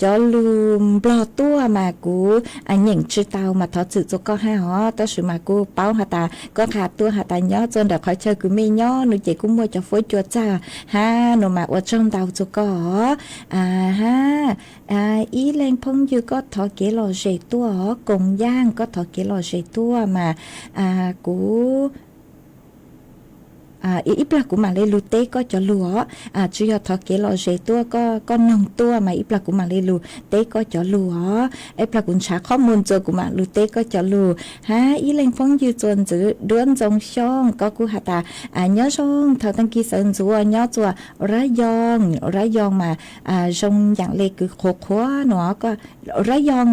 cov lug Nplog tuaj mas kuv nyeem tsi tau mas thov txim txua koj hab os. Tab sis mas kuj paub has tas koj qha tuaj has tas nyob txua ntawm qhov chaw kws mej nyob nua ces kuj muaj cov fuab cua txag hab nua mas ua tsaug ntau txua koj os. Hab ib leeg phooj ywg koj thov kev lom zem tuaj os, Koos Yaaj koj thov kev lom zem tuaj mas kuv ib plag kuv mam li lug teb koj cov lug os. Tsi yog thov kev lom zem tuaj, koj noog tuaj mas ib plag kuv mam li lug teb koj cov lug os. Ib plag kuv ntshav qhob muag ntxuas kuv mam lug teb koj cov lug. Hab ib leeg phooj ywg txuas ntxiv Duab Ntxoo Xyooj, koj kuj has tas nyob zoo, thaum taag kis sawv ntxuv nyob txua Rab Yoog, Rab Yoog mas zoo yaam le kws qhuav qhuav nua, Rab Yoog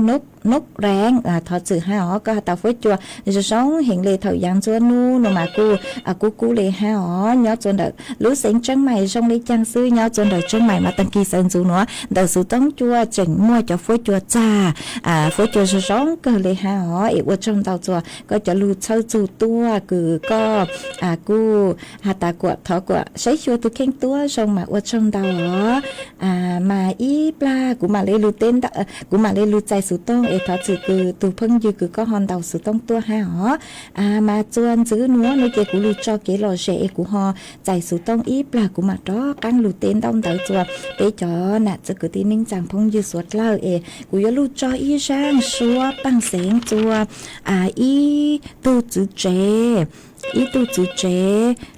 Nub Reev, thov txim hab os. Koj has tas fuab cua zoo zoo heev le thaum yaav ntsua nub nua mas kuj kub kub le hab os. Nyob txua ntawm lub xeev Tsheeb Maim zoo le caag xwb, nyob txua ntawm Tsheeb Maim mas taag kis sawv ntxuv nua ntawm xuv toob cua tseem muaj cov fuab cua txag, fuab cua zoo zoo kawg le hab os. Es ua tsaug ntau txua koj cov lug txhawb txug tuaj kws koj kuj has tas kuam thov kuam saib xyuas tug kheej tuab zoo mas ua tsaug ntau os. Mas ib plag kuv mam li lug teb, kuv mam li lug txais xuv tooj es thov txim kws tug phooj ywg kws koj ho ntaus xuv tooj tuaj hab os. Mas txuas ntxiv nuav nua ces kuv lug tso kev lom zem es kuv ho txais xuv tooj ib plag kuv mam rov qaab lug teb ntaub ntawv txua peb cov nam txiv kwv tij neej tsaa phooj ywg suav dlawg es kuv yuav lug tso ib zaaj suab paaj xeev txua ib tug txwv tsev, ib tug txwv tsev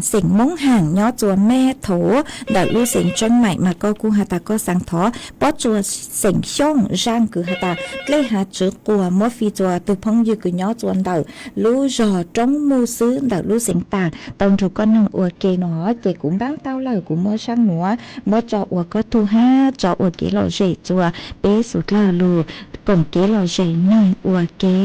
xeem Moob Haam nyob txua Meb Thuv ntawm lub xeev Tsheeb Maim mas koj kuj has tas koj xaa thov pob tsuas xeem Xyooj zaaj kws has tas dlej hav tswv quas muab fij txua tug phooj ywg kws nyob txua ntawm lub zog Roob Muj xwb ntawm lub xeev Taag tau nrug koj noog ua ke no. Ces kuv npaab tau lawm kuv muab zaaj nuav muab tso ua koj tug hab tso ua kev lom zem txua peb suav dlawg lug koom kev lom zem noog ua ke.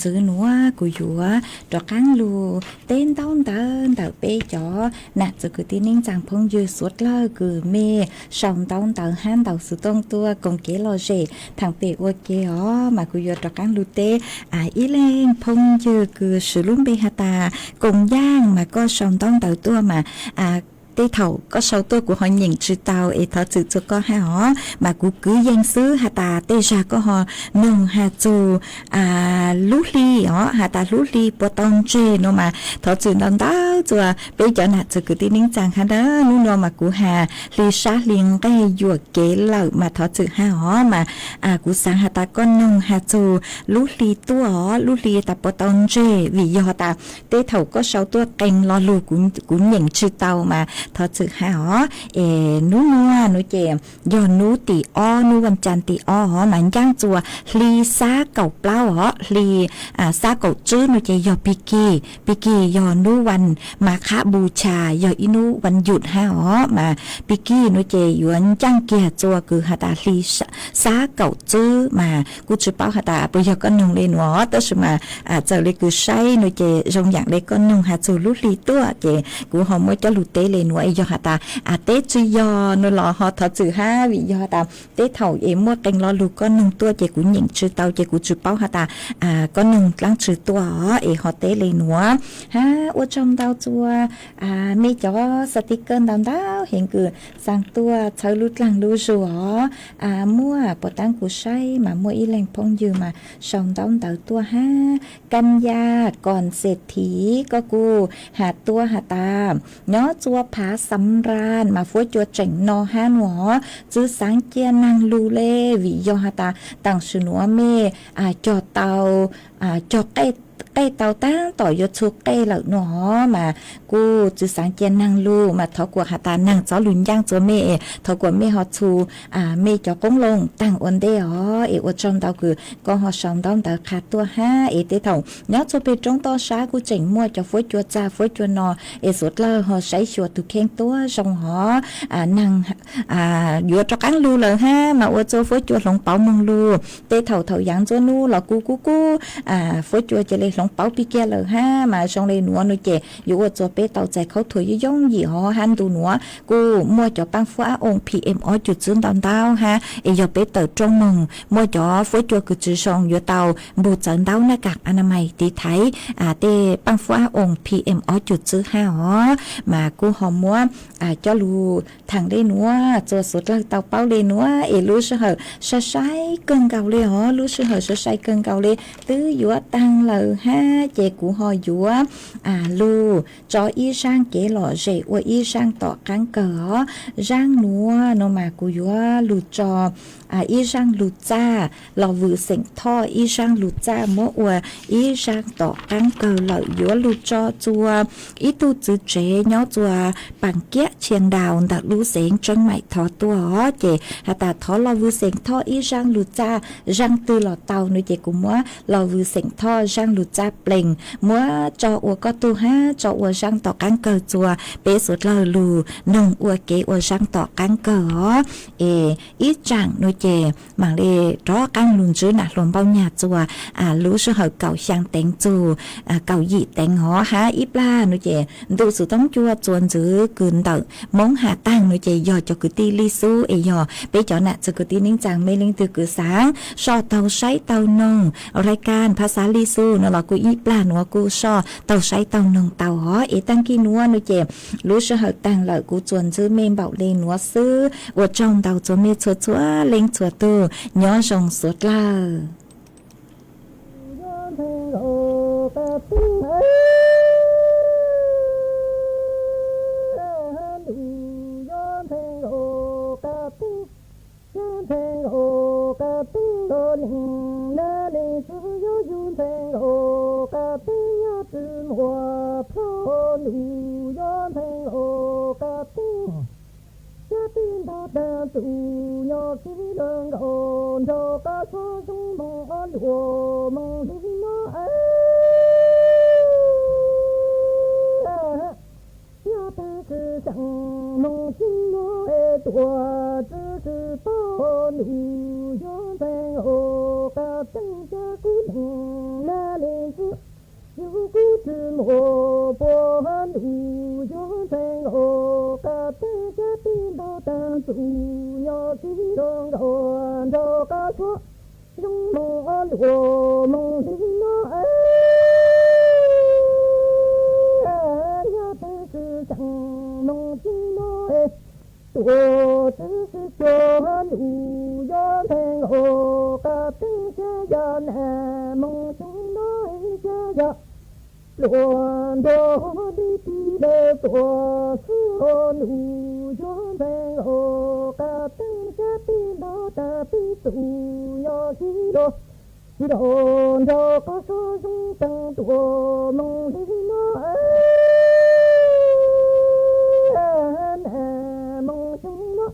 Ntawd nuav kuv yuav rov qaab lug teb ntaub ntawv ntawm peb cov nam txwv kwv tij neej tsaa phooj ywg suav dlawg kws mej sau ntaub ntawv hab ntaus xuv tooj tuaj koom kev lom zem thaam pem ua ke os. Mas kuv yuav rov qaab lug teb ib leej phooj ywg kws swv lub npe has tas Koom Yaaj, mas koj sau ntaub ntawv tuaj mas tej thaum koj sau tuaj kuv ho nyeem tsi tau es thov txim txug koj hab os. Mas kuv kwv yees xwb has tas tej zag koj ho noog has txug lub hli os, has tas lub hli puas tau ntseg no mas thov txim ntau ntau txug peb cov nam txwv kwv tij neej tsaa hab na. Nub nua mas kuv has hli sab hli nqeg yuam kev lawm mas thov txim hab os. Mas kuv xaav has tas koj noog has txug lub hli tuaj os, lub hli tas puas tau ntseg, vim yog has tas tej thaum koj sau tuaj qee lo lug kuv nyeem tsi tau mas thov txim hab os. Es nub nua nuav ces yog nub tim ob, nub vaj caa tim ob os, mas ncaaj txug hli xab kaum plaub os, hli xab kaum tswb nuav ces yog pig kig, pig kig yog nub vaj mas qhab bu cha, yog ib nub vaj yum hab os. Mas pig kig nuav ces yuav ncaaj kiag txug kws has tas hli xab kaum tswb mas kuj tsi paub has tas puas yog koj noog le nuav, tab sis mas txawm le kws saib nuav ces zoo yaam le koj noog has txug lub hli tuaj ces kuv ho muab coj lug teb le nuav. Es yog has tas teb tsi yog nuav los ho thov txim hab, vim yog has tas tej thaum es muaj qee lo lug koj noog tuaj ces kuv nyeem tsi tau ces kuv tsi paub has tas koj noog dlaab tsi tuaj os. Es ho teb le nuav hab ua tsaug ntau txug mej cov xav ti kawg ntau ntau heev kws xaa tuaj txhawb lub dlaag lub zug os. Muaj puas taab kuv saib mas muaj ib leeg phooj ywg mas sau ntaub ntawv tuaj hab, Kanya Koom Xes Thiv, koj kuj has tuaj has tas nyob txua Phav Xam Ras mas fuab cua tseem no hab nuav, tsi xaav cia naag lug le, vim yog has tas taam sim nuav mej cog tau cog qej tau taab tom yuav txhu qej lawm nuav mas kuj tsi xaav cia naag lug, mas thov kuas has tas naag txhob lug ncaaj txua mej, thov kuas mej ho txhu mej cov qoob loo taag ua ntej os. Es ua tsaug ntau kws koj ho sau ntaub ntawv qha tuaj hab. Es tej thaum nyob txhua peg roob toj sab kuj tseem muaj cov fuab cua txag fuab cua no, es suav dlawg ho saib xyuas tug kheej tuab zoo hov. Naag yuav rov qaab lug lawm hab mas ua txua fuab cua hloov pauv moog lug. Tej thaum thaum yaav ntuj nub los kuj kub kub fuab cua ca le hloov pauv pig kiag lawm hab. Mas zoo le nuav nuav ces yuav ua txua peb tau txais khaub thuas yooj yooj yim hov hab. Ntu nuav kuj muaj cov paaj fuab ab oo P M ob cum tswb ntau ntau hab. Es yog peb tawm rooj moog muaj cov fuab cua kws tsi zoo yuav tau npug txawv ntaub naj kam a na mais tiv thaiv tej paaj fuab ab oo P M ob cum tswb hab os. Mas kuj ho muab coj lug thaam le nuav txua suav dlawg tau paub le nuav. Es lub sij hawm sai sai kawg nkaus le hov, lub sij hawm sai sai kawg nkaus le, twb yuav taag lawm hab. Ces kuv ho yuav lug tso ib zaaj kev lom zem ua ib zaaj tom qaab kawg os. Zaaj nuav nuav mas kuv yuav lug tso ib zaaj lug txaj, Los Vwm Xeem Thoj ib zaaj lug txaj muab ua ib zaaj tom qaab kawg lawm. Yuav lug tso txua ib tug txwv tsev nyob txua Paas Kiab Tshias Nraus ntawm lub xeev Tseeb Maim Thov tuaj os. Ces has tas thov Los Vwm Xeem Thoj ib zaaj lug txaj, zaaj twg los tau nuav ces kuv muab Los Vwm Xeem Thoj zaaj lug txaj pleeg muab tso ua koj tug hab tso ua zaaj tom qaab kawg txua peb suav dlawg lug noog ua kev ua zaaj tom qaab kawg os. Es ib zaaj nuav ces maam le rov qaab lug ntsib nam hluas Npauj Nyag txua lub sij hawm kaum xyaa teev txug kaum yim teev hov hab. Ib plag nuav ces ntu xuv toob cua txua ntxiv kws ntawm Moob has taag nuav ces yog cov kwv tij Lij Xub es yog peb cov nam txwv kwv tij neej tsaa mej leej twg kws xaav soj taug saib taug noog lais kaam phas xav Lij Xub nuav los kuj ib plag nuav kuj soj taug saib taug noog tau hov. Es taag kis nuav nuav ces lub sij hawm taag lawm, kuv txuas ntxwb mej npaum le nuav xwb. Ua tsaug ntau txua mej txhua txhua leej txhua tug, nyob zoo suav dlawg. Yog taag kwv xeem moog xyuv moog es tuam txwv tau ntuj yuav ntxeev os, koj tseem ca kuv leej na le Kuv tsis muaj puas ntuj yuav ntxeev nkaus qab teeb xyab teb nrog tag txuj nyo kis los nkaus nrog qab suav zoo moos luaj moos li no. Yog tab sis tseem moos tsis no, tuaj tsis sib cuag ntuj yuav ntxeev nkaus qab teeb xyab yam na, moos xyoo no xyab yam luaj nrog li tis lawv tuaj xwb os. Ntuj yuav ntxeev nkaus qab teeb xyab teb nrog tag peb txuj nyo kis los nkaus nrog qab suav zoo teev tuaj moos li no. Na moos xyoo no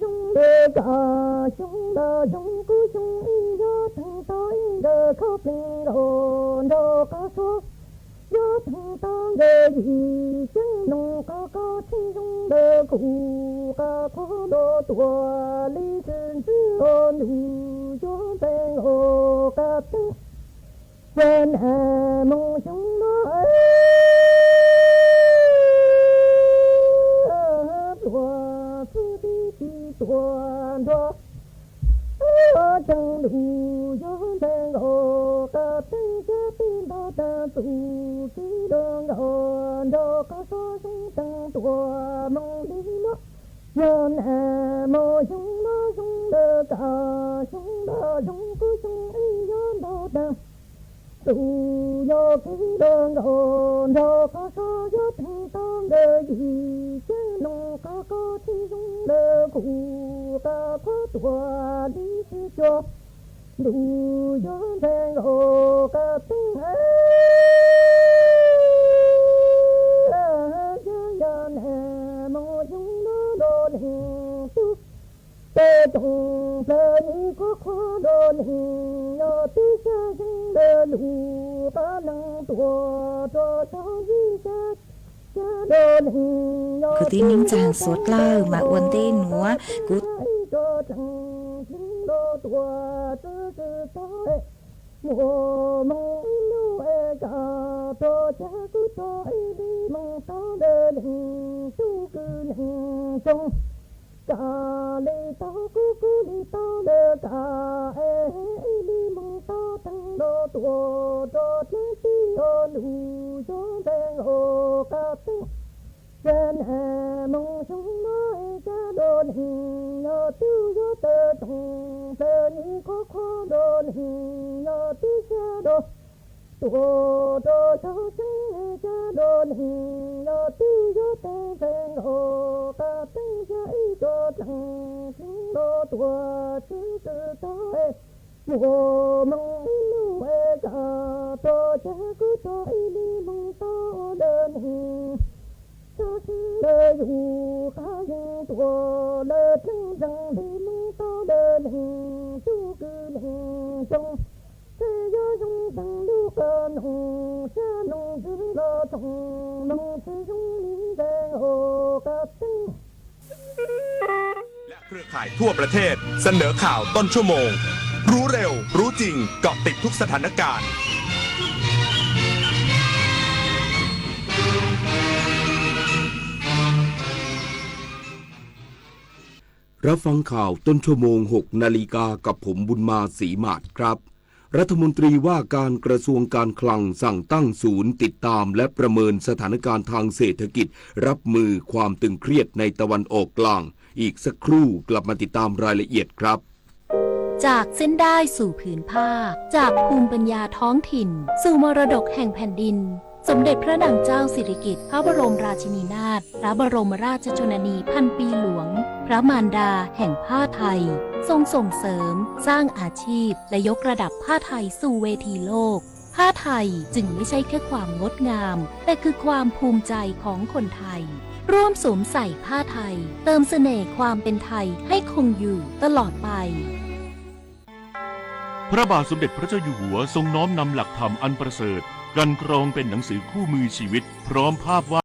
zoo li koj xyoo los zoo kuv xyoo ib yog teev tau ib nkawd khov plees nkaus nrog qab suav yog teev tau nkawd yim ceeb noog qab koj txheeb zoo lawv kuj qab qhuav los tuaj li tsis ntswj los ntuj yuav ntxeev nkaus qab teeb xyab na, moos xyoo no pluag xwb tib tis tuaj nrog tseeb ntuj yuav ntxeev nkaus qab teeb xyab teb nrog tag txuj kis los nkaus nrog qab suav zoo teev tuaj moos li no. Yog na moos xyoo no zoo lawm koj xyoo los zoo kuv xyoo ib yog nrog tag txuj nyo kis los nkaus nrog qab suav yog teev tau nkawd yim ceeb noog qab koj txheeb zoo lawv kuj qab qhuav tuaj li tsis cuag ntuj yuav ntxeev nkaus qab teeb xyab yam na, moos xyoo no los leej tub tej tsoom plaws nis qhuav qhuav los leej yog tib xyab xyoo lawv lub qab leej tuaj rau xyov yim xyab xyab los leej yog Kwv tij neej tsa txhua leej txhua tus, mas ua ntej nuav kuv tseem hleev los tuaj txwv txwv tau muaj moos ib nub es koj rov cag kuv rov ib li moog tau lawv leej tub kwv leej tsoom. Koj li tau kuv, kuv li tau lawv koj, es ib li moog tau teev los tuaj rau dlaab tsi os. Ntuj yuav ntxeev nkaus qab teeb xyab na, moos xyoo no xyab los leej yog tub yuav tawg tsoom plawg nis qhuav qhuav los leej yog tib xyab los tuaj rau xyov xyoo xyab los leej yog tub yuav tawg ntxeev nkaus qab teeb xyab ib co dlaag hleev los tuaj txwv txwv tau muaj moos ib nub es koj rov cag kuv rov ib li moog tau lawv leej tub kwv leej tsoom. Yug qab yeej tuaj lawv dlaab ntxeev li moog tau lawv leej tub kwv leej tsoom. Txawm yog zoo nteeg lub qab noog xyab noog ntxwv los tsoom noog tsi zoo li ntxeev nkaus qab teeb.และเครือข่ายทั่วประเทศเสนอข่าวต้นชั่วโมง รู้เร็ว รู้จริง เกาะติดทุกสถานการณ์ รับฟังข่าวต้นชั่วโมง หกนาฬิกา กับผม บุญมา ศรีหมาด ครับ รัฐมนตรีว่าการกระทรวงการคลังสั่งตั้งศูนย์ติดตามและประเมินสถานการณ์ทางเศรษฐกิจ รับมือความตึงเครียดในตะวันออกกลาง อีกสักครู่กลับมาติดตามรายละเอียดครับ จากเส้นด้ายสู่ผืนผ้า จากภูมิปัญญาท้องถิ่น สู่มรดกแห่งแผ่นดิน สมเด็จพระนางเจ้าสิริกิติ์ พระบรมราชินีนาถ พระบรมราชชนนีพันปีหลวง พระมารดาแห่งผ้าไทย ทรงส่งเสริม สร้างอาชีพ และยกระดับผ้าไทยสู่เวทีโลก ผ้าไทยจึงไม่ใช่แค่ความงดงาม แต่คือความภูมิใจของคนไทย ร่วมสวมใส่ผ้าไทย เติมเสน่ห์ความเป็นไทยให้คงอยู่ตลอดไป พระบาทสมเด็จพระเจ้าอยู่หัวทรงน้อมนำหลักธรรมอันประเสริฐ กลั่นกรองเป็นหนังสือคู่มือชีวิต พร้อมภาพวาด